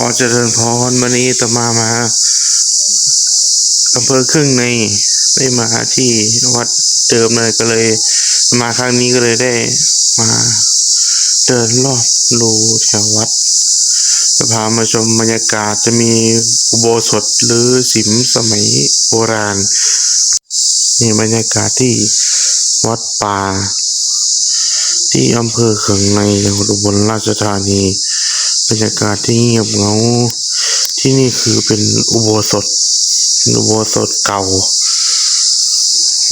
ຂໍຈະເລີນພອນ, ມື້ນີ້ອາດຕະມາມາອຳເພີເຄິ່ງໃນ, ໄດ້ມາທີ່ວັດເດີມເລີຍ, ກໍເລີຍມາຄັ້ງນີ້ກໍເລີຍໄດ້ມາເດີນລອບດູແຖວວັດ, ຈະພາມາຊົມບັນຍາກາດ, ຈະມີອຸໂບສົດ ຫຼື ສິມສະໄໝໂບລານ. ນີ້ບັນຍາກາດທີ່ວັດປ່າ ທີ່ອຳເພີເຄິ່ງໃນ ຈັງຫວັດອຸບົນລາຊະທານີ, ບັນຍາກາດທີ່ງຽບເຫງົາ. ທີ່ນີ້ຄືເປັນອຸໂບສົດ, ເປັນອຸໂບສົດເກົ່າ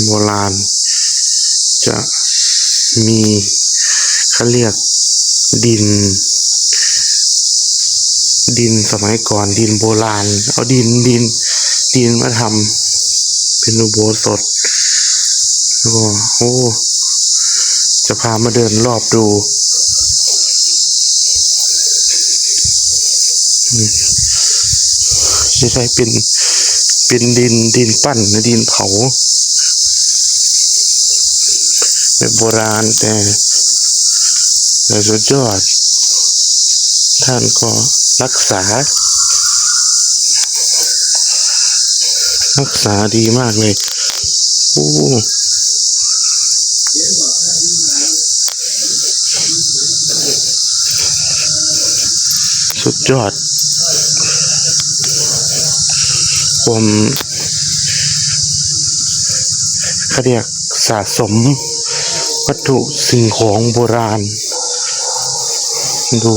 ໂບລານ, ຈະມີ ເຂົາລຽກດິນ ດິນສະໄໝກ່ອນ, ດິນໂບລານ, ເອົາດິນ ດິນ ດິນມາທຳເປັນອຸໂບສົດ. ແລ້ວກໍ ໂອ້ ຈະພາມາເດີນລອບດູ. ອືມ ຊິໄດ້ເປັນ ເປັນດິນ ດິນປັ້ນ ດິນເຜົາ ແບບໂບລານ ແຕ່ ແຕ່ສຸດຍອດ. ທ່ານກໍຮັກສາ ຮັກສາດີມາກເລີຍ. ໂອ້ ສຸດຍອດ. ຄວາມ ເຂົາເອີ້ນສະສົມວັດຖຸສິ່ງຂອງໂບລານ. ດູ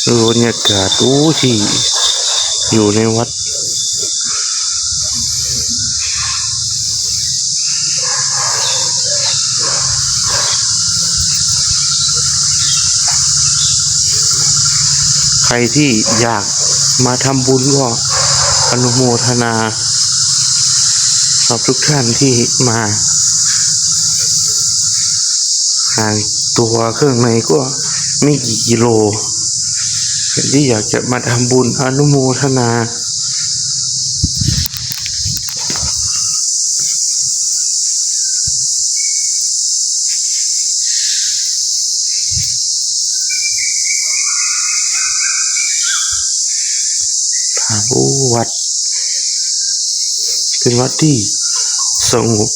ດູບັນຍາກາດ ໂອ້ ທີ່ຢູ່ໃນວັດ. ໃຜທີ່ຢາກມາທຳບຸນກໍອະນຸໂມທະນາກັບທຸກທ່ານທີ່ມາ. ຫ່າງຕົວເຄິ່ງໃນກໍບໍ່ມີກີ່ກິໂລ, ໃຜທີ່ຢາກຈະມາທຳບຸນອະນຸໂມທະນາ. ໂອ້ ວັດ ເປັນວັດທີ່ສະຫງົບ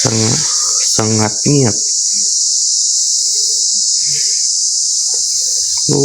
ສະຫງັດ ສະຫງັດງຽບ. ໂອ້